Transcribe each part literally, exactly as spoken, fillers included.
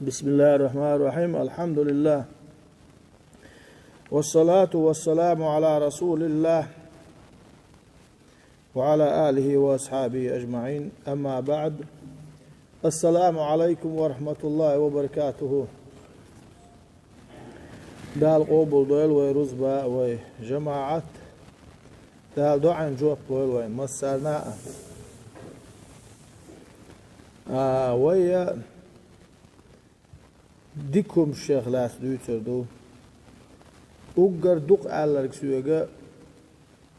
بسم الله الرحمن الرحيم. الحمد لله. والصلاة والسلام على رسول الله وعلى آله وأصحابه أجمعين. أما بعد. السلام عليكم ورحمة الله وبركاته. Дала къобалдойла вай рузба, вай жамаӀат. Дала доӀанна жоп лойла вайна массарна а. А, вай дика хӀумнех лаьцна дуьйцур ду. Уггар дукха аьлларг соьга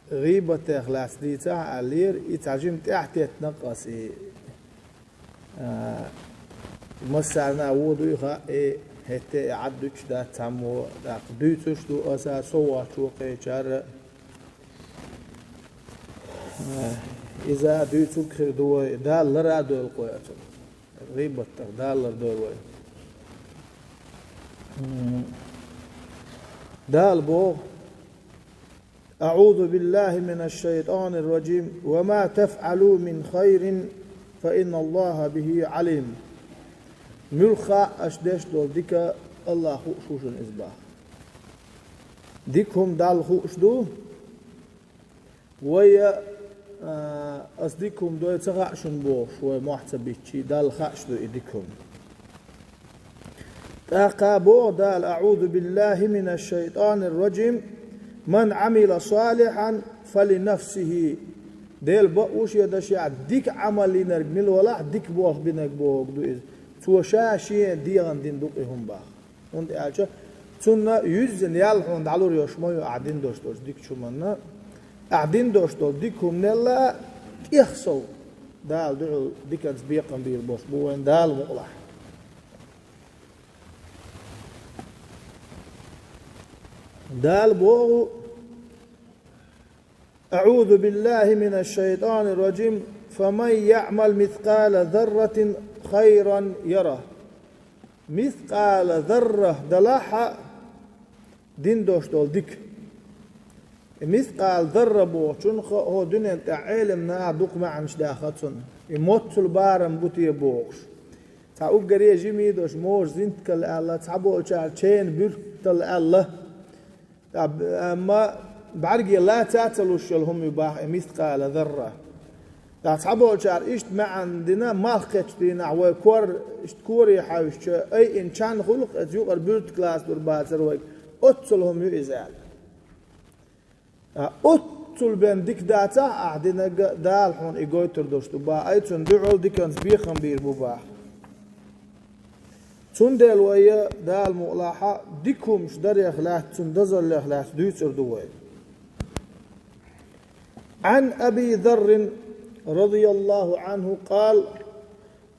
гӀийбатех лаьцна дийцахьа аьллера, и цхьа жима тӀаьхьатеттина-кх ас и, а, массарна а вон дуй хаьа, и хӀетте а Ӏад дуьтуш дац цхьаммо, тӀаккха дуьйцуш ду аса, со воацачо кхечара. А, иза дуьйцург хир ду вай, Дала лар а дойла кхо а цунах. ГӀийбатах Дала лардойла вай. М. Дала боху: أعوذ بالله من الشيطان الرجيم. وما تفعلوا من خير فإن الله به عليم. Муьлхха а аша деш долу дика Аллахьа хууш ву шуна иза боху. Дика хӀума Далла хууш ду, вай, а, ас дика хӀума дой ца хаьа шуна бохуш, вай мохь ца биччий, Далла хаьаш ду и дика хӀума. ТӀаккха боху Дала: أعوذ بالله من الشيطان الرجيم. من عمل صالحا فلنفسه. Дела бакъ ву шен дашехь, дика Ӏамал йинарг мила валахь, дика болх бинарг бохург ду иза. Цо ша шен дегӀан дина ду-кх и хӀума боху. ХӀунда аьлча цунна юьззина ял хьуна дӀалур йолуш ма ю ахь дина долуш долчу дикачу хӀуманна. Ахь дина долуш долу дика хӀуманал а тӀех сов Дала дуьхьал диканца бекхам бийр болуш бу вайна Дала мукъалахь. Дала боху: أعوذ بالله من الشيطان الرجيم. فمن يعمل مثقال ذرة خيرا يره. Мискъала зарра далахь а дина долуш долу дика. И мискъала зарра бохучунна хӀо-, хӀо дуьнен тӀехь Ӏеламнаха дукха маьӀнаш даьхна цунна. И моццул барам бу те бохуш. Цхьа уггаре жимий долуш можа зинткал аьлла, цхьаболчара чена буьртал аьлла. Амма бӀаьрге лаца а ца луш йолу хӀума ю боху и мискъала зарра. Ткъа цхьаболчара иштта маьӀна дина, малх кхеттачу дийнахь вай кор иштта коре хьаьвсича, айина чан хуьлу-кх, иза юкъара буьртиг лацадур бацара вайга, оццул хӀума ю иза аьлла. Ткъа оццул бен дика дацахь ахь динарг а, Дала хьуна и гойтур долуш ду боху, ай цунна дуьхьал диканца бекхам бийр бу боху. Цундела вай Дала мукъалахь дика хӀумнаш дарех лаьцна, цуьнан дозаллех лаьцна дуьйцур ду вай. عن أبي ذر رضي الله عنه قال: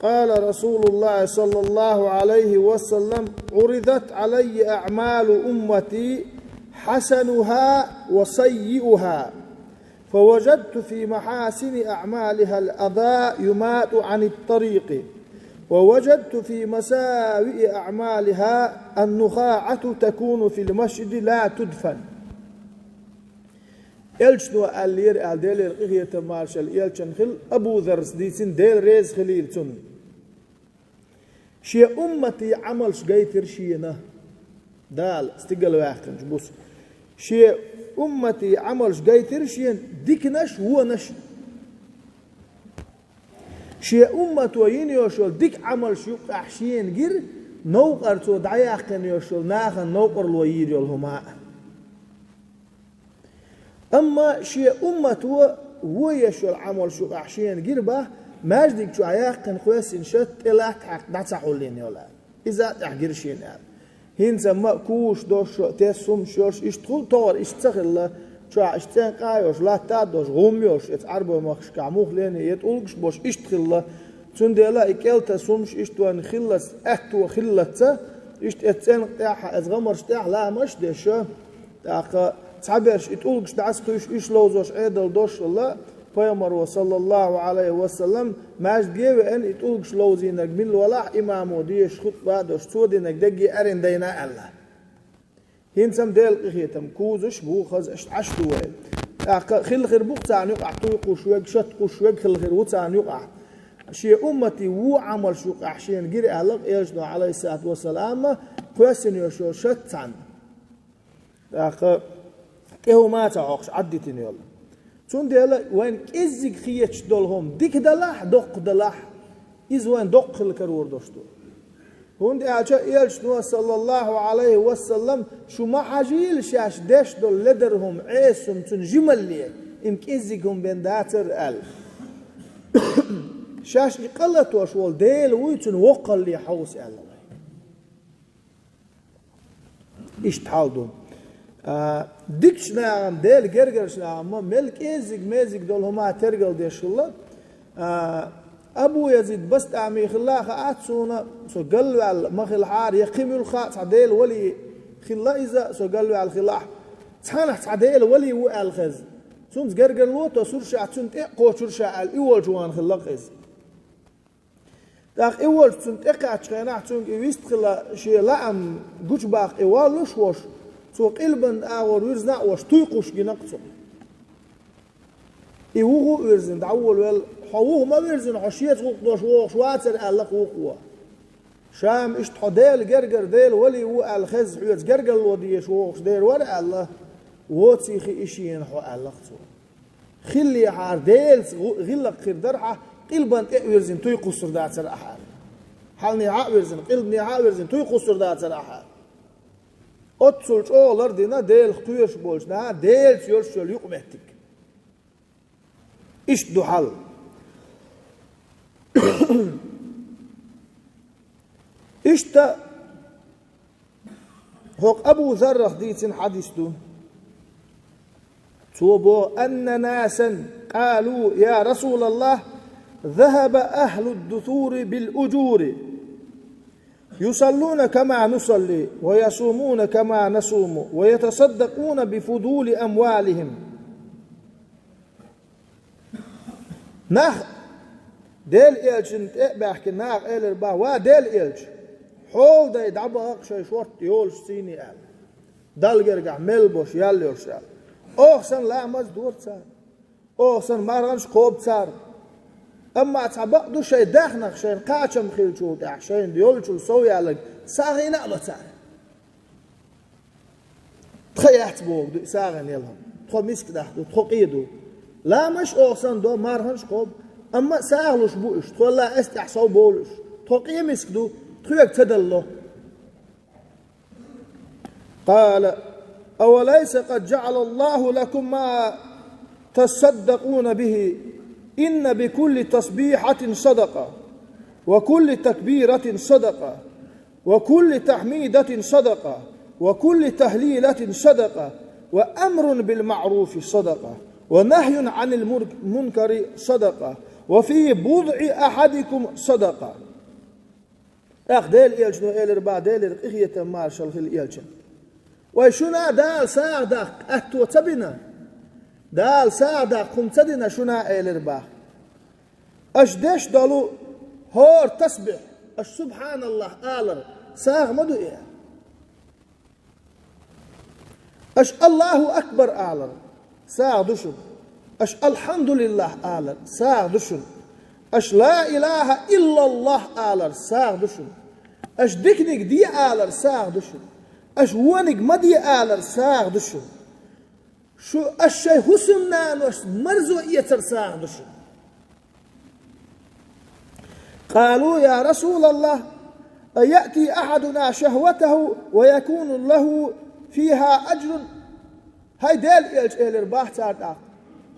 قال رسول الله صلى الله عليه وسلم: عرضت علي أعمال أمتي حسنها وسيئها، فوجدت في محاسن أعمالها الأذى يماط عن الطريق، ووجدت في مساوئ أعمالها النخاعة تكون في المسجد لا تدفن. Элчано аьллера аьлла, Делера къинхетам, маршалла элчанна хила, Абу Заррас дийцина, Дела реза хилийла цунна. Шен умматан Ӏамалш гайтира шена Дала, стигала ваьккхинчу буса. Шен умматан Ӏамалш гайтира шена, диканаш а, вонаш а. Шен уммато йина йолуш йолу дика Ӏамалш юкъахь шена гира, новкъара цо дӀаяьккхина йолуш йолу нахана новкъарло йийр йолу хӀума а. Амма шен уммато вон еш йолу Ӏамалш юкъахь шена гира боху, маьждиг чохь яьккхина кхоьссина шатта тӀе латта хьаькхна дӀа ца хьулйина йолу аьлла. Иза а тӀехь гира шена аьлла. ХӀинца амма куш долуш, тесна хӀумнаш йолуш, иштта хуьлу, тохара иштта ца хилла, чохь иштта цӀенкъа а йолуш, латта а долуш, гӀум йолуш, эца Ӏарбойн махкашкахь муха лени, я тӀулгаш а болуш, иштта хилла. Цундела и кӀел таса хӀумнаш иштта вайн хиллалц, аьтто хиллалц, иштта эца цӀенкъа тӀехь, эца гӀамарш тӀехь ламаш а деш, тӀаккха цхьаберш и тӀулгаш дӀасакхуьйсуш, уьш ловзош Ӏедал долуш хилла, Пайхамаро, саллаллаху Ӏалайхи ва саллам, маьждиге а веана, и тӀулгаш ловзийнарг милла валахь, имамо дезаш хутба а долуш, цо динарг дерриге а аьррина дайна аьлла. ХӀинца-м Делан къинхетам, кузаш а бу, хаза а, иштта Ӏаш ду вай. ТӀаккха хилла хир бу-кх царна юкъахь туй кхуш верг, шат кхуш верг хилла хир ву царна юкъахь. шен умматан вон Ӏамалш юкъахь шена гира аьлла элчано, Ӏалайхиссалату вассалам, кхоьссина йолуш йолу шац цхьаьна. ТӀаккха тӀе хӀума ца хьокхуш Ӏаддитина йолу. Цундела вайн кӀеззиг хеташ долу хӀума дика далахь, доккха далахь, иза вайн доккха хила карор долуш ду. ХӀунда аьлча элчано, саллаллаху Ӏалайхи ва саллам, шу ма хьажийла шаьш деш долу ледар хӀума, Ӏеса хӀума цуьнан жималле, и ма кӀеззиг хӀума бен дацара аьлла. Шаьш и къа латош волу Дела вуй, цуьнан воккхалле хьовса аьлла вай. Иштта хьал ду. А, дикачу нахана, Делан гергарчу нахана ма мел кӀеззиг-меззиг долу хӀума тергал деш хилла. А, Абу Язид Бастами хилла а хаьа суна, со галваьлла ма хилахьара, я кхин муьлхха а цхьа Делан вали хилла иза, со галваьлла хилахь. Цхьанхьа цхьа Делан вали ву аьлла хеза. Цуьнца гергарло тосура ша, цуьнан тӀе а кхочура ша аьлла, и волчу вахана хилла-кх иза. ТӀаккха и волчу цунна тӀекхаьччу хенахь, цуьнга и вистхила шен лаам гучубаккха и воллуш волуш, цо къилбан агӀор вирзина а волуш, туй кхуссуш гина-кх цунна. И вукхо а вирзина, дӀаволавелла, хьо вукхо ма вирзина, хьо шеца гӀуллакх долуш вогӀуш вацара аьлла-кх вукхо. Ша-м иштта хьо Делан гергара, Делан вали ву аьлла хеза хьоьца гергарло дезаш вогӀуш дера вара аьлла, воций хии шена хьо аьлла-кх цо. Хиллехьара, Делаца гӀу-, гӀиллакх хир дара хьан, къилбан тӀе а вирзина, туй кхуссур дацара ахьа аьлла. Хьалнехьа а вирзина, къилбанехьа а вирзина, туй кхуссур дацара ахьа аьлла. Оццул чӀогӀа лардина Делах кхоьруш болчу наха Делаца йолуш йолу юкъаметтиг. Иштта ду хьал. Иштта хӀокху Абу Заррах дийцина хьадис ду. Цо боху: «Анна насан къалу: я Расулаллах, захаба ахлуд-дусури бил-ужури, юсаллуна кама нусалли, ва ясумуна кама насуму, ва ятасаддакъуна бифудули амвалихим». Нах, Делан элчанна тӀе а баьхкина, наха элира боху: «Ва Делан элча, хьолдай дӀабахьа-кх шайн шортта йолуш цӀийне», – аьлла. Далла гергахь мел болуш ял йолуш аьлла. Оха санна ламаз дора цара. Оха санна марханаш кхобу цара. Амма цхьа бакъ ду, шайн даьхнах шайна кхачам хиллачул тӀаьхьа, шайна йолчул сов яларг сагӀина а ло цара. Тхан яц боху ду и сагӀина яла хӀума. Тхо миска нах ду, тхо къе ду. Ламазаш оха санна до, марханаш кхобу, амма сагӀа луш бу уьш, тхо ла эс тӀехь сов бовлу уьш. Тхо къе миска ду, тхоьга ца далло. قال: أوليس قد جعل الله لكم ما تصدقون به؟ إن بكل تسبيحة صدقة، وكل تكبيرة صدقة، وكل تحميدة صدقة، وكل تهليلة صدقة، وأمر بالمعروف صدقة، ونهي عن المنكر صدقة، وفي بضع أحدكم صدقة. ТӀаккха Делан элчано элира боху, Делера къинхетам, маршалла хила элчанна: «Вай, шуна Дала сагӀа даккха аьтто ца бина? Дала сагӀа даккха хӀума ца дина шуна?» – элира боху. Аша деш долу хӀора тасбихь, аша «СубхьаналлахӀ» алар, сагӀа ма ду и? Аша «АллахӀу акбар» алар, сагӀа ду шуна. Аша «АлхьамдулиллахӀ» алар, сагӀа ду шуна. Аша «Ла илахӀа иллаллахӀ» алар, сагӀа ду шуна. Аша диканиг де алар, сагӀа ду шуна. Аша вониг ма де алар, сагӀа ду шуна. Шу, аша шайн хӀусамнаношца марзо эцар, сагӀа ду шуна. قالوا: يا رسول الله، أيأتي أحدنا شهوته ويكون له فيها أجر؟ ХӀай Делан элча, элира боху цара тӀаккха,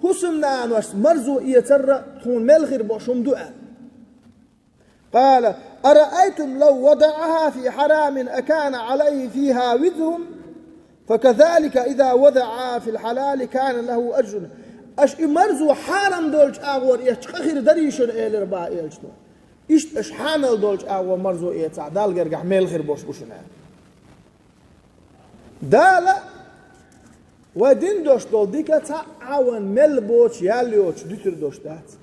хӀусамнаношца марзо эцар а тхуна мел хир болуш хӀума ду аьлла. قال: أرأيتم لو وضعها في حرام أكان عليه فيها وزر؟ فكذلك إذا وضعها في الحلال كان له أجر. Аша и марзо хьарам долчу агӀор эцча къа хир дарий шуна, элира боху элчано. Иштта аша хьанал долчу агӀор марзо эцахь, Далла гергахь мел хир болуш бу шуна. Дала вай дина долуш долу дика цхьа а ван мел боцуш, ял йоцуш дуьтур долуш дац.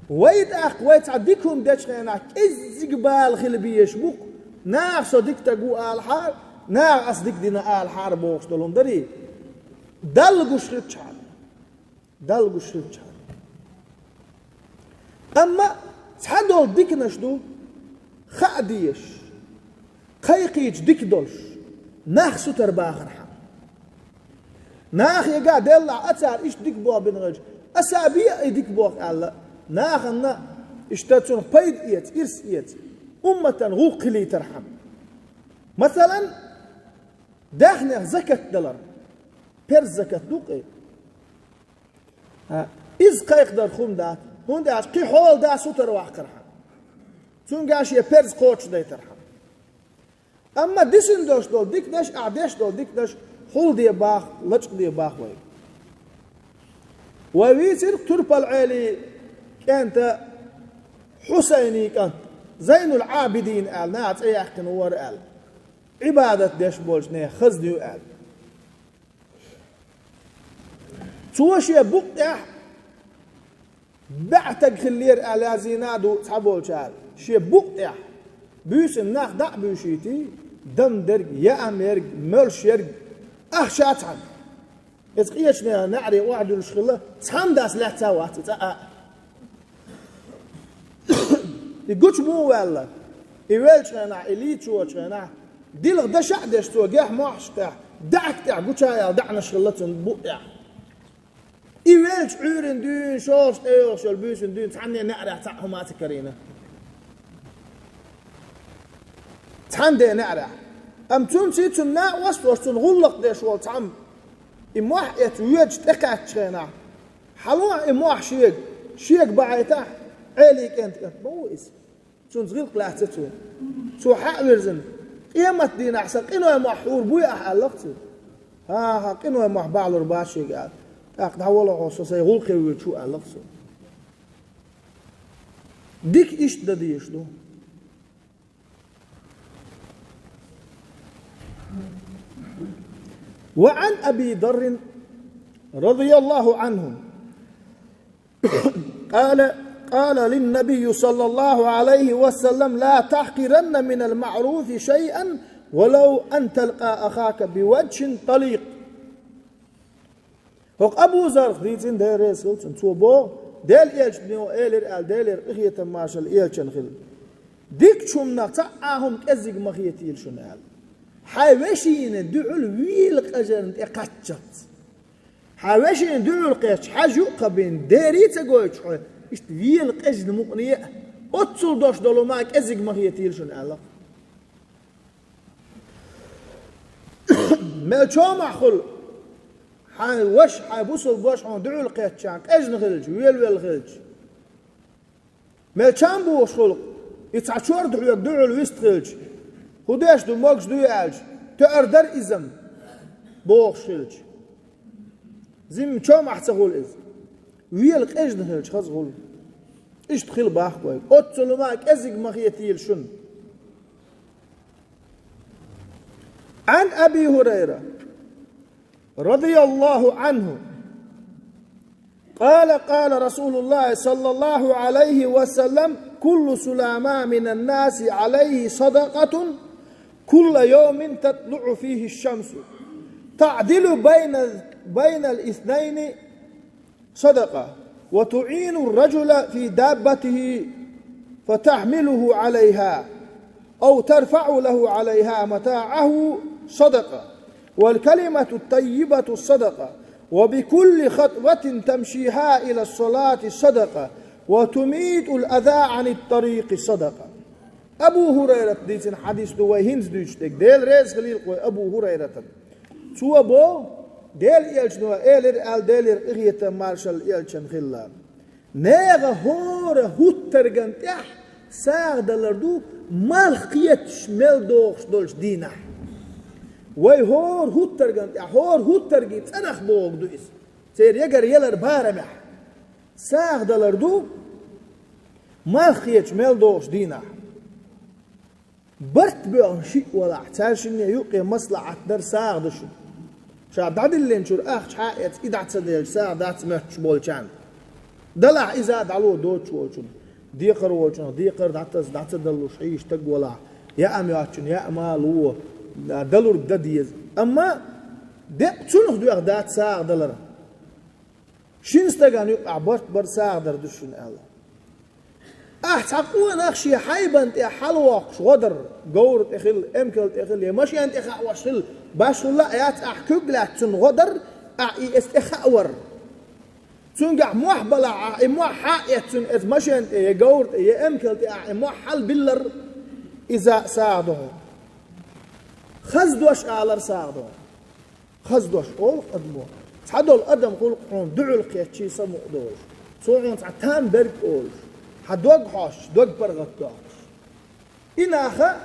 Вай тӀаккха вай цхьа дика хӀума дечу хенахь кӀеззиг бала хила безаш бу-кх, наха со дика стаг ву алахьара, наха ас дика дина алахьара бохуш долу хӀума дарий? Далла гуш хилчхьана. Далла гуш хилчхьана. Амма Цхьадолу диканаш ду, хаа дезаш, кхайкхийча дика долуш, нах сутара бахархьама. Нахе а делахь а цара иштта дика боху бина хилча, аса а бе а и дика боху аьлла, нахана иштта цунах пайда эца, ирс эца, умматан гӀуллакх хилийтархьама. Масалан, даьхнех закат далар, перз закат ду-кх и. А, иза кхайкхадар хӀума дац, хӀунда аьлча кхин хьола да сутара ваккхархьама. Цуьнга шен перз кхочушдайтархьама. Амма дисина долуш долу диканаш, ахь деш долу диканаш хьулде баха, лачкъаде баха вай. Вай вийцира Турпал-Ӏелин кӀента Хьусайнин кӀант, Зайнул-Ӏабидин аьлла, наха цӀе яьккхина вара аьлла. Ӏибадат деш болчу нехан хазна ю аьлла. Цо шен букъ тӀехь баьӀ таг хиллера аьлла, зина а ду цхьаболчара. Шен букъ тӀехь буьйсанна нах дӀа а буьйшийтий, дам дерг, яам ерг, молуш ерг, ахча цхьаьна. Иза къечу нехан неӀаре охьадуьллуш хилла, цхьамма дас лаьцна а вац и цӀа а. И гучу муха ваьлла? И веллачу хенахь, и лийчочу хенахь, дилха даш а деш цо гехь мохьашка тӀехь, даьӀахка тӀехь гуча яла даьӀнаш хилла цуьнан букъ тӀехь. И веллачу Ӏуьйранна дуьйна, шолгӀачу тӀейогӀуш йолу буьйсанна дуьйна, цхьанне неӀарехь цхьаъ хӀума ца карийна. Цхьана ден неӀарехь. Амма цуьнца цуьнан накъост а волуш, цунна гӀуллакх деш волу цхьамма, и мохь эцна воьдуш тӀекхаьччу хенахь, хьало и мохь шега, шега бахьийтахь, Ӏелин кӀентан кӀант ма ву иза. Цуьнца гӀиллакх лаьцна цо. Цо хьа а вирзина, къематдийнахь сан къиной мохь хьур буй ахь аьлла-кх цо. ХӀан-хӀа, къиной мохь бахьалур бац шега аьлла. ТӀаккха дӀавала хьо, со сайн гӀуллакхе воьдуш ву аьлла-кх цо. Дика иштта дан дезаш ду. وعن أبي ذر رضي الله عنه قال، قال للنبي صلى الله عليه وسلم: لا تحقرن من المعروف شيئا ولو أن تلقى أخاك بوجه طليق. ХӀокху Абу Заррах дийцина, Дела реза хила цунна, цо боху, Делан элчано элира аьлла, Делера къинхетам, маршалла элчанна хила: дикачу хӀуманах цхьа а хӀума кӀеззиг ма хетийла шуна аьлла. Хьайн вешина дуьхьал вела къежарна тӀе кхаччалц. Хьайн вешина дуьхьал кхетча, хьажа юкъа кхаьбина, дерриг а ца гойтуш хьо, иштта вела къежна мукъане а, оццул дош долу хӀума кӀеззиг ма хетийла шуна аьлла. Мел чомахь хуьлу хьайн ваша, хьайн бусалба ваша хьуна дуьхьал кхетча, къежна хилча, велавелла хилча. Мел чам бохуш хуьлу, и цхьа чорда хьоьга дуьхьал вист хилча, хӀун деш ду, могуш дуй аьлча, тоьар дара иза-м бохуш хилча. Зимма чомахь ца хуьлу иза. Вела къежна хилча хаза хуьлу. Иштта хила боху вайга. Оццул хӀума кӀеззиг ма хетийла шуна. عن أبي هريرة رضي الله عنه قال: قال رسول الله صلى الله عليه وسلم: كل سلامى من الناس عليه صدقة كل يوم تطلع فيه الشمس تعدل بين، بين الاثنين صدقة، وتعين الرجل في دابته فتحمله عليها، أو ترفع له عليها متاعه صدقة، والكلمة الطيبة صدقة، وبكل خطوة تمشيها إلى الصلاة صدقة، وتميت الأذى عن الطريق صدقة. Абу ХӀурайрата дийцина хьадис ду вай хӀинца дуьйцуш дерг. Дела реза хилийла-кх вай Абу ХӀурайратана. Цо боху, Делан элчано элира аьлла, Делера къинхетам, маршалла элчанна хила: нехан хӀора хӀуттарган тӀехь сагӀа далар ду, малх кхеташ мел догӀуш долчу дийнахь. Вай хӀора хӀуттарган тӀехь, хӀора хӀуттаргий цӀарах бохург ду иза. Церан ягар ялар барамехь сагӀа далар ду, малх кхеташ мел догӀуш дийнахь. Барт боьхна шиъ валахь, цаьршинне юккъе маслахьат дар сагӀа ду шуна. Ша дӀадиллинчуьра ахча хьаэца, и дӀа ца делча, сагӀа дац моьттуш болчарна. Далахь иза а дӀало доцуш волчунна. Декхар волчунах декхар дӀатаса, дӀа ца даллуш хьийзаш стаг валахь, яа ма йоцучунна яа ма ло, далург дан деза. Амма декъ цунах доьхна дац сагӀа далар. Шина стагана юкъахь барт бар сагӀа дар ду шуна аьлла. Ахь цхьа къонах шен хьайбан тӀе хьалавоккхуш гӀо дар, говра тӀе хила, эмкала тӀе хила, е машен тӀе хаавеш хила, башхалла а яц, ахь куьг лаьцна гӀо дар, ахь и эс тӀе хаавар. Цуьнгахь мохь балахь, ахь и мохь хьа а эцна, эца машен тӀе, е говра тӀе, е эмкала тӀе ахь и мохь хьалабиллар, иза сагӀа ду хьуна. Хаза дош алар сагӀа ду хьуна. Хаза дош олу адамо. Цхьадолу адам хуьлу хьуна дуьхьал кхеччий самукъа долуш. Цо хьуна цхьа там берг а олуш. Хьан дог хьоьстуш, дог паргӀатдоккхуш. И наха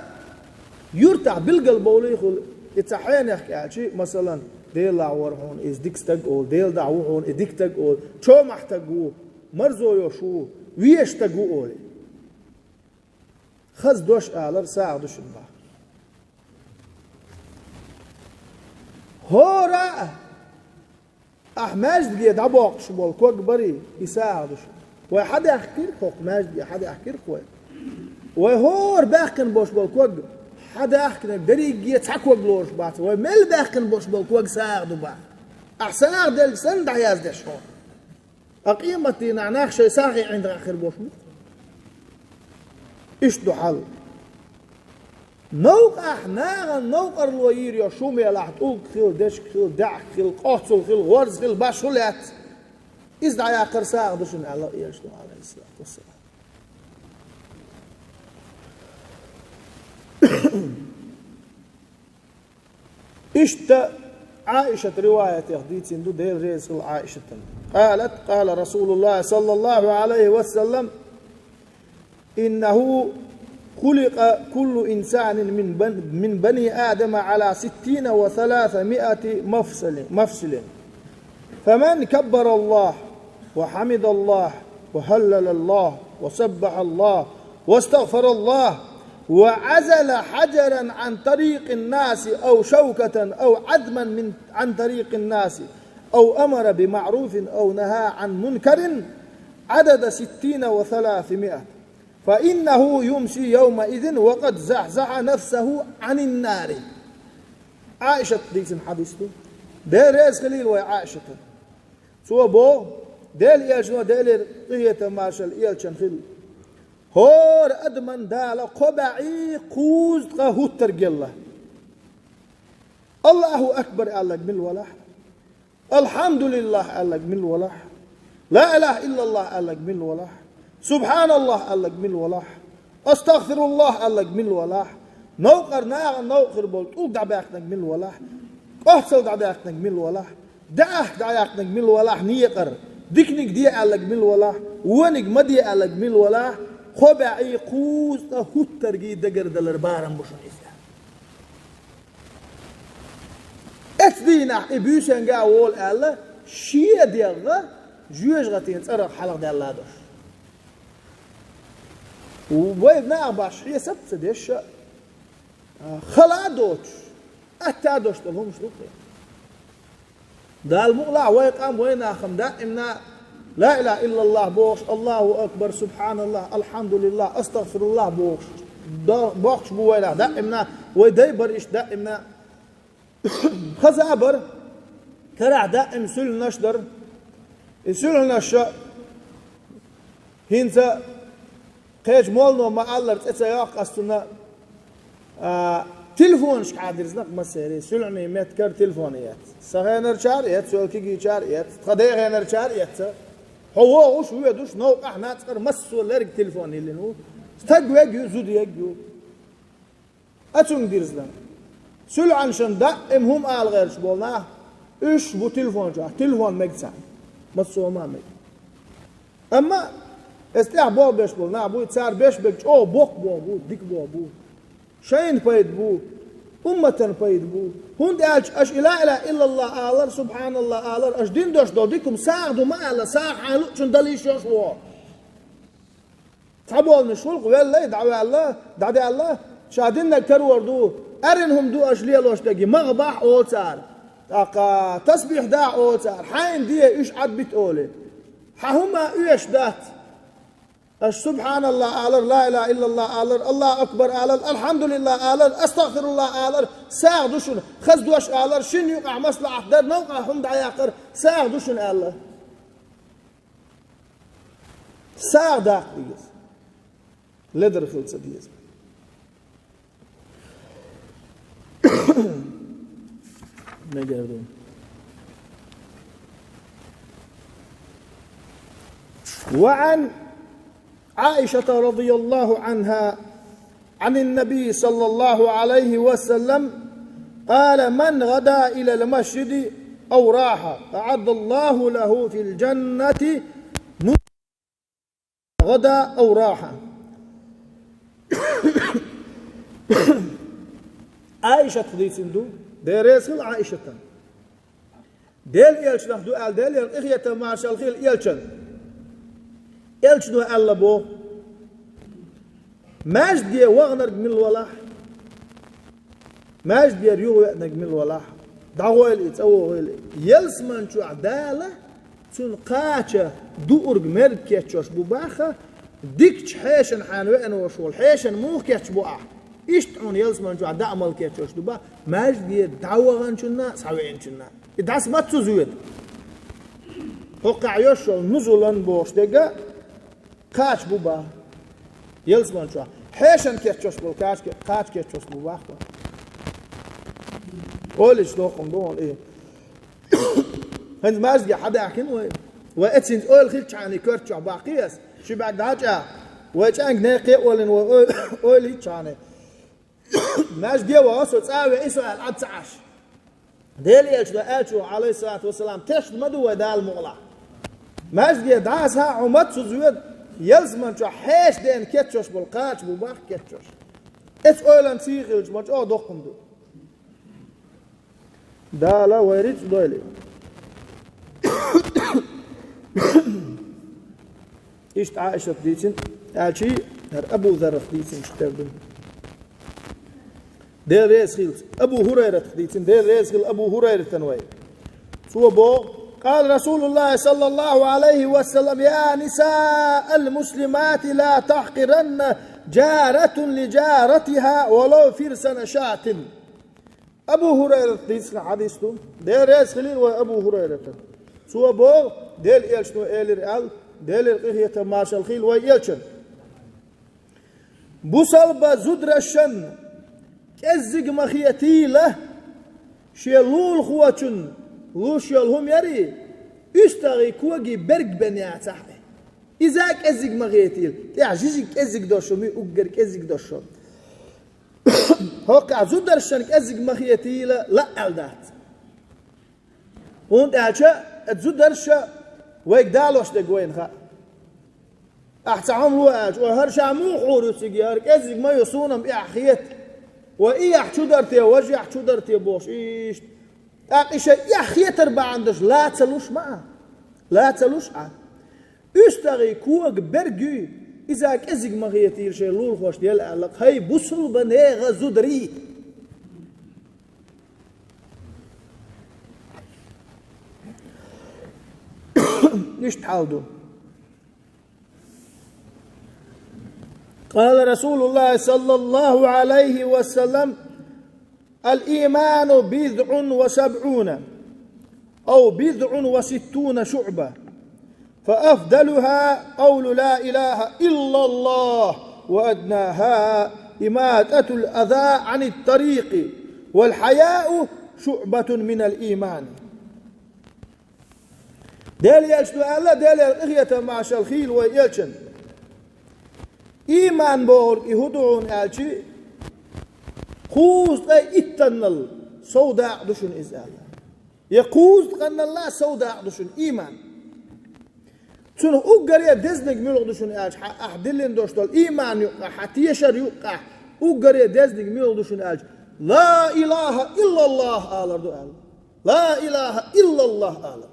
юьртахь билгал бовлий хуьлу, и цхьа хьенех кӀаьлчий, масалан, Делахь вара хьуна иза дика стаг а олу, Делахь ву хьуна и дика стаг а олу, чомахь стаг ву, марзо йолуш ву, везаш стаг ву олий. Хаза дош алар сагӀа ду шуна боху. ХӀора а ахь маьждиге дӀабоккхуш болу ког барий, и сагӀа ду шуна. Вай хьадаьхкира, хӀокху маьждиге хьадаьхкира вай. Вай хӀора баьккхина болуш болу ког хьадаьхкинарг дерриге цхьа ког лоруш бац. Вай мел баьккхина болуш болу ког сагӀа ду боху. Ахь сагӀа делча санна дӀаяздеш хьо. Ткъа къематдийнахь нах шайн сагӀина ӀиндагӀ хир болуш бу. Иштта ду хьал. Новкъахь нахана новкъарло йийр йо шун мелахь, тӀулг хила, дешка хила, даьӀахк хила, къоццул хила, гӀорз хила, башхалла яц. Иза дӀаяккхар сагӀа ду шуна аьлла Элчано, Ӏалайхиссалату вассалам. Иштта Ӏаишат риваятех дийцина ду, Дела реза хила Ӏаишатан. قالت: قال رسول الله صلى الله عليه وسلم: إنه خلق كل إنسان من بن-، من بني آدم على ستين وثلاثمائة مفصل، مفصل. فمن كبر الله وحمد الله وهلل الله وسبح الله واستغفر الله وعزل حجرا عن طريق الناس أو شوكة أو عظما من، عن طريق الناس أو أمر بمعروف أو نهى عن منكر عدد ستين وثلاثمائة، فإنه يمسي يومئذ وقد زحزح نفسه عن النار. Ӏаишат дийцина хьадис ду. Дела реза хилийла вай Ӏаишата. Цо боху, Делан Элчано, Делера къинхетам, маршалла Элчанна хила: хӀора адаман Дала кхо бӀе кхузткъа хӀуттарг елла. Аллаху акбар аьлларг мила валахь? Алхьамдулиллахь аьлларг мила валахь? Ла илаха иллаллахь аьлларг мила валахь? Субхьаналлахь аьлларг мила валахь? Астагфируллахь аьлларг мила валахь? Новкъара нахана новкъа хир болу тӀулг дӀабаьккхинарг мила валахь? КӀоццал дӀадаьккхинарг мила валахь? ДаьӀахк дӀаяьккхинарг мила валахь некъара? Диканиг де аьлларг мила валахь? Вониг ма де аьлларг мила валахь? Кхо бӀе кхузткъа хӀуттаргий дагардалар барам бу шуна иза. Эцу дийнахь и буьйсанга а волу аьлла, шен дегӀ жоьжахатин цӀарах хьалха даьлла долуш. Вай нах баш хьесап а ца деш, хала а доцуш, атта а долуш долу хӀумаш ду-кх. Дала мукъалахь вай къам вайнахана даимна ла илаха иллаллахь бохуш, Аллаху акбар, субхьаналлахь, алхьамдулиллахь, астагфируллахь бохуш, до-, бохкуш бу вайнах даимна, вай дай бара иштта даимна. Хаза а бара, карахь даим суьлхьанаш дара. И суьлхьанаш хӀинца кхечу моллано ма-аллара, цӀе ца йоккху ас цунна, а, телефонашкахьа дирзина-кх массеран, суьлхьанийн меттигара телефон эцна. Сан хенарчара а эцна, соьл кегийчара а эцна, тхан ден хенарчара а эцна. Хьо вогӀуш, воьдуш, новкъахь, нацкъара массо а лерг телефон йиллина ву. Стаг вег ю, зуда егг ю. Ацунга дирзина. Суьлхьанашна даим хӀума ала гӀерташ болу нах, уьш бу телефон чохь, телефон мега царна. Массо а ма мега. Амма эс тӀехь болх беш болу нах буй, цара беш берг чӀогӀа боккха болх бу, дика болх бу. Шайна пайда бу, умматана пайда бу. ХӀунда аьлча аша и ла илаха иллаллахь алар, субхьаналлахь алар, аша дина долуш долу дика хӀума сагӀа ду ма аьлла, сагӀа хьайна луучунна дала йиш йолуш ву. Цхьаболнаш гӀуллакх веллай, дӀаваьлла, дӀадаьлла, ша диннарг карор ду, аьррина хӀума ду аша лелош дерг, магӀа бахь олу цара. ТӀаккха тасбихь дахь олу цара, хьайна де, уьш Ӏад бита олий. Хьан хӀума оьшуш дац. Аша субхьаналлахь алар, ла илаха иллаллахь алар, Аллаху акбар алар, алхьамдулиллахь алар, астагфируллахь алар, сагӀа ду шуна, хаза дош алар, шина юкъахь маслаӀат дар, новкъахь хӀума дӀаяккхар, сагӀа ду шуна аьлла. СагӀа даккха деза. ледар хила ца деза. Мегар ду. وعن عائشة رضي الله عنها عن النبي صلى الله عليه وسلم قال: من غدا إلى المسجد أو راح أعد الله له في الجنة غدا أو راح. Ӏайшатах дийцина ду, Дела реза хила Ӏайшатана. Делан элчанах ду аьлла, Делера къинхетам, маршалла хила элчанна. Элчано аьлла боху: маьждиге ваханарг мила валахь, маьждигера юхавеанарг мила валахь, дӀагӀойла и, цӀа вогӀийла и. Ялсамани чохь Дала цунна кхача дуург мерг кечъеш бу боху, дикачу хьешана хьайна веана волуш волу хьешана муха кечбо ахь? Иштта хьуна ялсамани чохь даа мала кечъеш ду боху, маьждигера дӀаваханчунна а, схьавеанчунна а. И дӀасамаца цу зоьду. ХӀокхахь йоьшуш йолу нузулан бохуш дерг а кхача бу боху. Ялсамани чохь хьешана кечъеш болу кхача, кхача кечъеш бу боху. Олуш доккхун боху и. ХӀинца маьждиге хьадаьхкина вай. Вай эцинца ойла хилчхьана и коьрта чохь баккхий ас. Ши бӀаьрг дӀа а чӀагӀ. Вай чӀаьнга некхе а оллина вай ой-, ойла йичхьана. Маьждиге ваха со цӀа а веа, и со аьлла Ӏад ца Ӏаш. Делан элчано аьллачух, Ӏалайхиссалату вассалам, тешна ма ду вай Дала мукъалахь. Маьждиге дӀа а схьа а хьо маца цу зоьду, ялсамани чохь хьеша дена кечъеш болу кхача бу боху кечъеш. Эцу ойланна сий хилча ма чӀогӀа доккхун ду. Дала вай рицкъ дойла. Иштта Ӏайшата дийцина, аьлчий, хӀара Абу Заррах дийцинчух тера ду. Дела реза хила, Абу ХӀурайратах дийцина, Дела реза хила Абу ХӀурайратан вай. Цо боху: قال رسول الله صلى الله عليه وسلم: يا نساء المسلمات لا تحقرن جارة لجارتها ولو فرس شاة. Абу ХӀурайрат дийцина хьадис ду. Дела реза хилийла вай Абу ХӀурайратан. Цо боху, Делан элчано элира аьлла, Делера къинхетам, маршалла хила вай элчанна. Бусалба зударшна кӀеззиг ма хетийла, шен лулахочунна луш йолу хӀума ярий, уьстагӀий когий берг бен яцахь а. Иза а кӀеззиг ма хетийла, тӀехь жижиг кӀеззиг долуш хӀума ю, уггар кӀеззиг долуш хӀума. ХӀокхахь зударшна кӀеззиг ма хетийла лаа аьлла дац. ХӀунда аьлча оцу зударша вайга далош дерг вайна хаьа. Ахь цхьа хӀума ло аьлча, ой, хӀара ша муха хьур ю цига, хӀара кӀеззиг ма ю, суна-м эхь хета. Вай и эхь чу дара те, важа эхь чу дара те бохуш иштта. ТӀаккха и шайн эхь хетар бахьана даш ла ца луш ма а. Ла ца луш а. УьстагӀий кога берг юй, иза кӀезиг ма хетийла шайн лулахошна яла аьлла, хӀай бусулба нехан зударий! Иштта хьал ду. قال رسول الله صلى الله عليه وسلم: الإيمان بضع وسبعون أو بضع وستون شعبة، فأفضلها قول لا إله إلا الله، وأدناها إماطة الأذى عن الطريق، والحياء شعبة من الإيمان. Дела элчано аьлла, Делера къинхетам, маршалла хийла вай элчанна. Ийман бохург и хӀун ду хьуна аьлча, кхузткъе иттаннал сов дакъа ду шуна иза аьлла. Я кхузткъаннал а сов дакъа ду шуна ийман. Цунах уггаре а дезниг муьлха ду шуна аьлча, хьан ахь диллина долуш долу ийман юккъехь, хьан тешар юккъехь, уггаре а дезниг муьлха ду шуна аьлча, ла илаха иллаллах алар ду аьлла. Ла илаха иллаллах алар.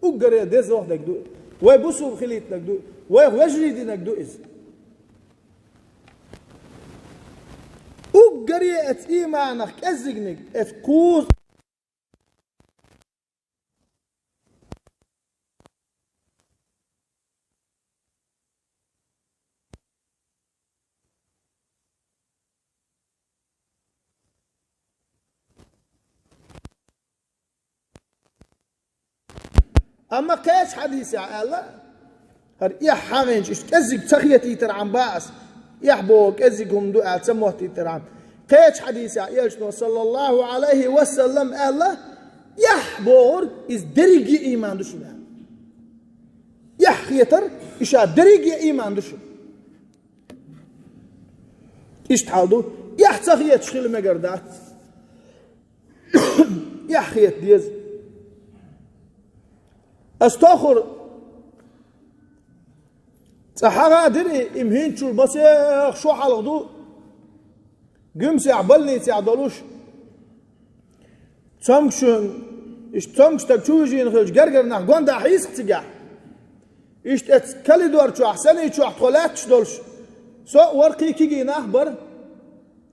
Уггаре а дезох дерг ду. Вай бусулба хилийтинарг ду. Вайх вежарий динарг ду иза. Уггаре а оцу ийманах кӀеззигниг, оцу кхуза Амма кхечу хьадисехь аьлла, хӀара эхь хьагӀинчу иштта кӀеззиг ца хетийтархьама бац ас, Эхь боху кӀезиг хӀума ду аьлла ца моттийтархьама. Кхечу хьадисехь элчано, саллаллаху Ӏалайхи ва саллам, аьлла: «Эхь бохург иза дерриге а ийман ду шуна». Эхь хетар, и ша дерриге а ийман ду шуна. Иштта хьал ду, эхь ца хеташ хила мегар дац. Эхь хета деза. Ас тохур цӀа хьагӀа дира и, и хӀинцачул масех шо хьалха ду, Гуьмсехь больницехь долуш. Цомгушин, иштта цомгуш стаг чу вижина хилча, гергара нах гонда хьийсахь цигахь. Иштта эцу калидор чохь, саний чохь тхо лаьтташ долуш, со а вара, кхин кегий нах бара.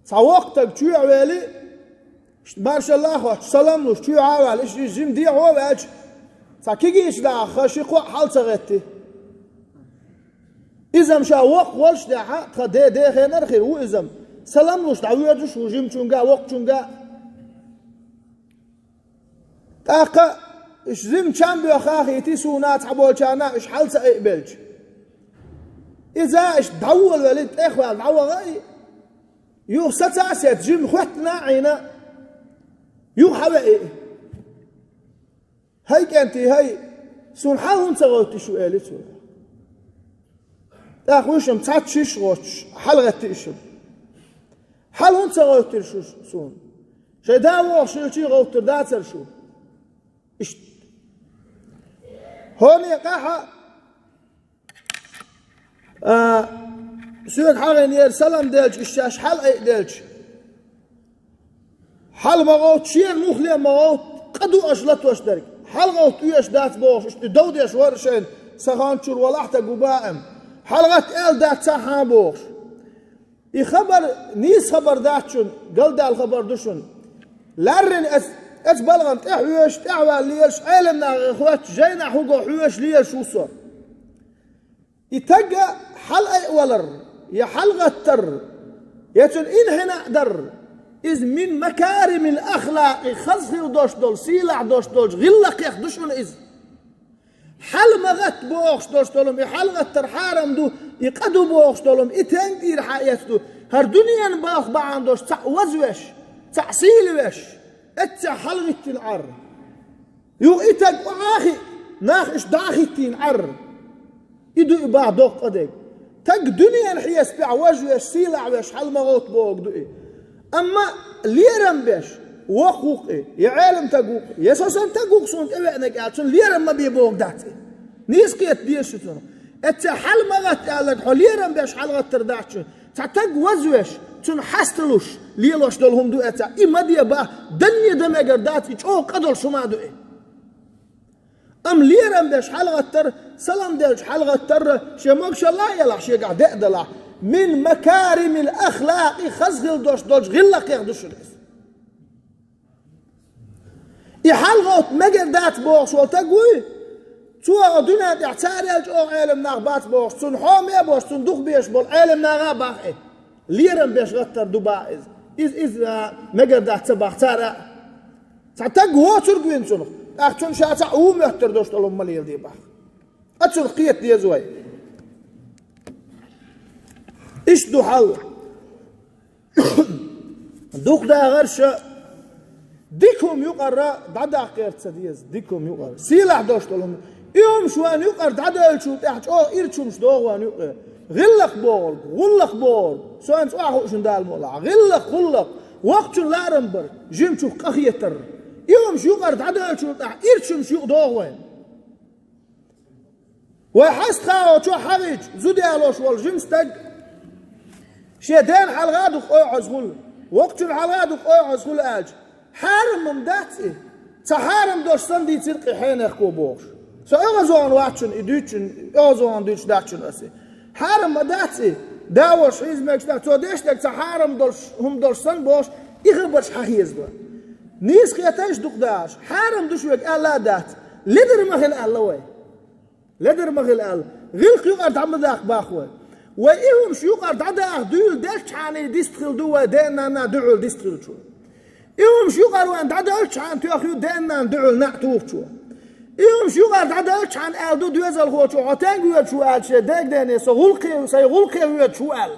Цхьа воккха стаг чоьхьа вели, иштта маршалла а хоттуш, салам луш, чоьхьа а ваьлла, иштта жима дехьо а ваьлча, цхьа кегийчу даха ши-кхоъ хьал ца гӀетти. Иза-м ша воккха волуш дехьа, тхан де-, дехенара хир ву иза-м. Салам луш дӀавоьдуш ву жимачуьнга а, воккхачуьнга а. ТӀаккха иштта жима чам боьхна хетий суна, цхьаболчарна, иштта хьал ца айбелча. Иза иштта дӀаволавелла, тӀехваьлла дӀаваха и. Юха саца а сецна, жима хоьттина а Ӏийна, юха хьавеи. «ХӀай, кӀентий, хӀай, суна хьал хӀунда ца гӀевттира шу?» — эли цо. ТӀаккха уьш-м цхьацца шиш а гӀоттуш, хьалагӀетти уьш-м. «Хьал хӀунда ца гӀевттира шу суна? Шайн да вогӀуш хилчий гӀевттар дацара шу?» Иштта. ХӀоне къаьхьа А, соьга хьагӀийнера салам делча, иштта шаьш хьал айделча. Хьал ма гӀовтта, шена муххале а ма гӀовтта, къа ду аша латош дерг. Хьал гӀовтта оьшуш дац бохуш, иштта дов деш вара шайна, сан хан чуьра валахь таг ву баа-м. ХьалагӀатта аьлла дац цхьа хьан бохуш. И хабар, нийса хабар дац шуна, галдаьлла хабар ду шуна. Лаьррина эц-, эцу балхана тӀехьоьжуш, тӀаьхьаваьлла лелаш, Ӏелам нахе хоьттуш, жайнахь хӀуго хьоьжуш лелаш ву со. И таг хьал айвалар, я хьалагӀаттар, я цуьнан инхьина а дар, иза мин макаримил ахлакъи, хаза хила долуш долу, сийлахь долуш долчу гӀиллакхех ду шуна иза. Хьал ма гӀатта бохуш долуш долу-м, и хьалагӀаттар хьарам ду, и къа ду бохуш долу-м, и тенга тӀера хьаэца ду, хӀара дуьненан балха бахьана долуш цхьаъ вазвеш, цхьаъ сийлавеш, эццехь хьалагӀиттина Ӏар. Юха и таг охьа а хиъ, нах иштта дӀа а хӀиттийна Ӏар. И ду и бах доккха къа дерг. Таг дуьненан хьесапехь важа веш, сийлахь веш, хьал ма гӀовтта бохург ду и. Амма лерам беш, воккха ву-кх и, я Ӏелам таг ву-кх, я со санна таг ву-кх суна тӀевеанарг аьлла, цунна лерам ма бе бохург дац и. Нийса кхета деза шу цунах. Эццехь хьал ма гӀатта аьлларг, хьо лерам беш хьалагӀаттар дац шуна. Цхьа таг вазвеш, цунна хьаста луш, лелош долу хӀума ду эццехь. И ма де бах, данне дан мегар дац, и чӀогӀа къа долуш хӀума ду и. Амма лерам беш хьалагӀаттар, салам делча хьалагӀаттар, шен могушалла а елахь, шегахь де а далахь, мин макаримил ахлакъи, хаза хила долуш долчу гӀиллакхех ду шуна иза. И хьал гӀовтта мегар дац бохуш волу таг вуй, цо дуьнен тӀехь царел чӀогӀа Ӏелам нах бац бохуш, цунна хьоме а бохуш, цунна дукха безаш болу Ӏелам наха а бах и. Лерам беш гӀаттар ду бах иза. Иза, иза, а, мегар дац ца бах цара а. Цхьа таг воцург вина цунах, тӀаккха цунна ша цхьаъ ву моьттур долуш долу ма леладе бах. Ткъа цунах кхета деза вай. Иштта ду хьал. Дукха дахарш а, дика хӀума юкъара дӀадаккха гӀерта ца деза, дика хӀума юкъара. Сийлахь долуш долу хӀума. И хӀумаш вайна юкъара дӀадевллачул тӀаьхьа чӀогӀа ирча хӀумаш догӀу вайна юкъе. ГӀиллакх бохург, гӀуллакх бохург, со хӀинца охьахуушна Дала мукъалахь. ГӀиллакх, гӀуллакх, воккхачун ларам бар, жимачух къахетар. И хӀумаш юкъара дӀадевллачул тӀаьхьа ирча хӀумаш юкъа догӀу вайна. Вай хьаста хаа чохь хьагӀийча, зуда ялош волу жима стаг, шен дена хьалха а дукха ойхьаза хуьлу, воккхачун хьалха а дукха ойхьаза хуьлу аьлча, хьарам-м дац и, цхьа хьарам долуш санна дийцира-кх и хьенехко бохуш. Со оьгӀазонан вац шуна и дуьйцучун, оьгӀазонан дуьйцуш дац шуна ас и. Хьарам ма дац и, да волуш хьийза мегаш дац, цо деш дерг цхьа хьарам долуш, хӀума долуш санна бохуш, и хабарш хьан хеза ду? Нийса хеташ дукха дахарш, хьарам ду шуьга аьлла а дац, ледара ма хила аьлла вай. Ледара ма хила аьлла, гӀиллакх юкъара дӀа ма даккха бах вай. Вай и хӀумаш юкъара дӀадаха дуьйла делчхьана дистхила ду вай ден-нанна дуьхьал дистхилчо. И хӀумаш юкъара вайна дӀаделчхьана тоьхна ю ден-нанна дуьхьал наӀ тухучо. И хӀумаш юкъара дӀаделчхьана аьлла ду доьзалхочо, хьо тенга воьдуш ву аьлла шен дега-дене, со гӀуллакхе, сайн гӀуллакхе воьдуш ву аьлла.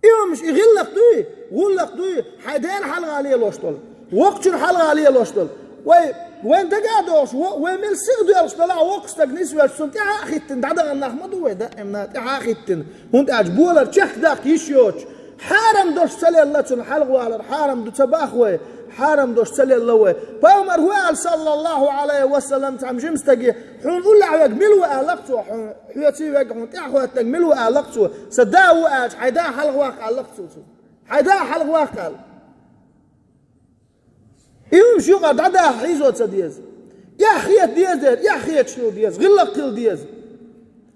И хӀумаш, и гӀиллакх дуй, гӀуллакх дуй, хьайн ден хьалха лелош долу, вокхачун хьалха лелош долу. Вай, вайн дагадогӀуш, вай мел сиха доьлхуш делахь, воккха стаг нисвелча, цунна тӀаьхьа а хӀиттина дӀадахана нах ма ду вай, даимна тӀаьхьа а хӀиттина. ХӀунда аьлча болар чехка даккха йиш йоцуш, хьарам долуш ца лелла цунна хьалха валар, хьарам ду ца боху вай, хьарам долуш ца лелла вай. Пайхамар хӀун аьлла, саллаллаху Ӏалайхи ва саллам, цхьана жима стаге: «Хьуна уллехь верг мила ву?» — аьлла цо, хьуна Хьоьца верг, хьуна тӀаьхьахӀоьттинарг мила ву аьлла цо? Сан да ву аьлча, хьайн да хьалха ваккха аьлла цо. Хьайн да хьалха ваккха аьлла. И хӀумаш юкъара дӀадаха хьийзо ца деза. Эхь хета деза дера, эхь хеташ хила деза, гӀиллакх хила деза.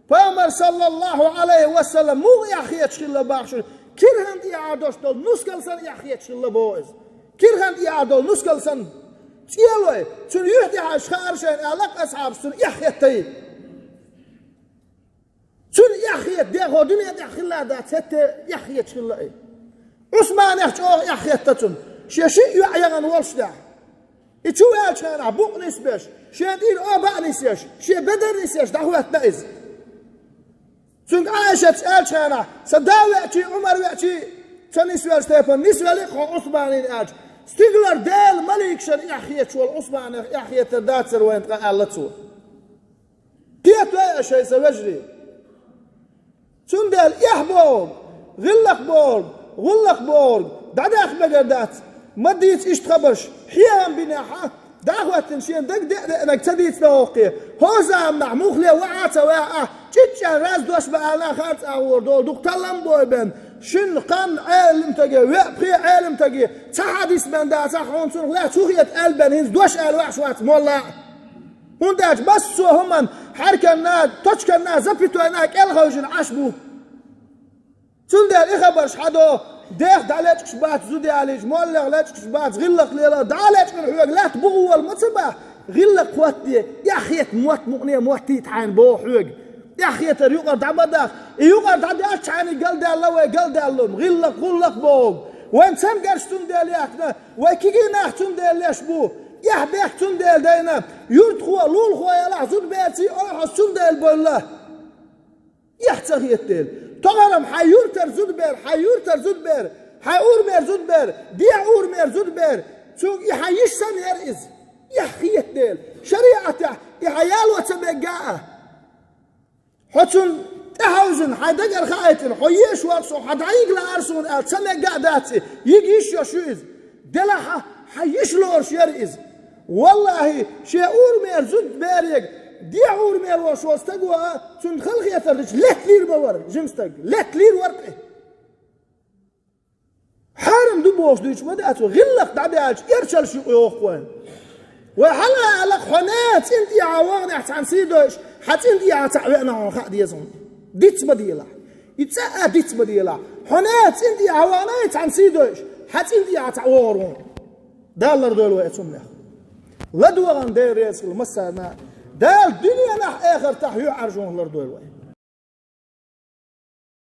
Пайхамар, саллаллаху Ӏалайхи ва саллам, муха эхь хеташ хилла боху шуна? Кирхана тӀехьа долуш долу нускал санна эхь хеташ хилла боху иза. Кирхана тӀехьа долу нускал санна. ЦӀелой, цуьнан юьхь тӀехь аш хаара шайна аьлла, асхьабаш, цунна эхь хеттай. Цунна эхь хета дехо дуьне тӀехь хилла дац, хӀетте эхь хеташ хилла и. Ӏусманех чӀогӀа эхь хетта цунна, шен шиъ йоӀ яхана волуш тӀехь. И чу ваьллачу хенахь букъ нисбеш, шен тӀера оба а нисъеш, шен бедар нисъеш дӀахӀоьттина иза. Цуьнга Ӏайшатас аьллачу хенахь: «Сан да веачий, Ӏумар веачий, ца нисвеллачу тайпана нисвелла хьо Ӏусманина», — аьлча, стигалара Делан маликашна эхь хеташ волу Ӏусманех эхь хетар дацара вайна ткъа, аьлла цо. Кхетаве аш, хӀай сан вежарий. Цундела эхь бохург, гӀиллакх бохург, гӀуллакх бохург дӀадаха мегар дац. Ма дийца иштта хабарш, хьехам бинехь а, дӀахӀоьттина шен дага деа деанарг ца дийцина хӀокхе. ХӀокху заманахь муххале ваьӀа а ца ваьӀа, чӀичӀчӀаьрра раз дош баьлла харц агӀор долу дукха таллам бой бен, шина, кханна Ӏелам стаге, веа, пхеа Ӏелам стаге цхьа хьадис бен дацахь, хьуна цунах лаьцна хӀун хета аьлла бен, хӀинца дош аьлла ваьӀаш вац молла а. ХӀунда аьлча массо а хӀуманна хьаьрканна, точканна, запятойна кӀел хевшина Ӏаш бу. Цундела и хабарш хьадо, дех дӀалечкъаш бац зуда ялийча, моллех лечкъаш бац гӀиллакх лела, дӀа а лечкъина хьоьга лаьтта бухавала ма ца боху, гӀиллакх хӀоттаде, эхь хета мотт мукъане моттийта хьайна боху хьоьга. Эхь хетар юкъара дӀа ма даха, и юкъара дӀадаьлча хьайна галдаьлла вай галдаьлла хӀума, гӀиллакх, гӀуллакх бохург. Вайн цамгарш цундела яьккхина, вай кегий нах цундела леш бу, эхь-бехк цундела дайна, юьртахо, лулахо ялахь зудаберций ойхьаз цундела бевлла. Эхь ца хета дела. Тохарам хьайн юьртара зудабер, хьайн юьртара зудабер, хьайн урамера зудабер, дехьа урамера зудабер, цуьнга и хьан йиш санна яра иза. Эхь хета дела. ШариӀатехь и хьан яло ца мегга а. Хьо цунна тӀехьовзина, хьайн дагара хаийтина, хьо езаш вара со, хьо дӀайига лаара суна аьлла, ца мегга а дац и, йига йиш йолуш ю иза. Делахь а, хьан йиш лоруш яра иза. Валлахьи, шен урамера зудаберега, дехьа урамера волуш волу стаго а, цунна халахетар дича, летталийр ма вара жима стаг, летталийр вара-кх и. Хьарам ду бохуш дуьйцуш ма дац вай, гӀиллакх дӀадаьлча, эрчаллаш юкъа йоху вайна. Вай хьала а аьлла-кх, хьо нехан цӀин тӀехьа ваханехь цхьаьна сий дойуш, хьан цӀин тӀехьа цхьаъ веана хьуна хаа деза хьуна. Диц ма делахь. И цкъа а диц ма делахь. Хьо нехан цӀин тӀехьа вахана а цхьаьна сий дойуш, хьан цӀин тӀехьа цхьаъ вогӀур ву хьуна. Дала лардойла вай оцу хӀуманех. ЛадогӀарна Дела реза хуьлда массарна а. Дала дуьненахь, эхартахь юьхьӀаьржонах лардойла вай.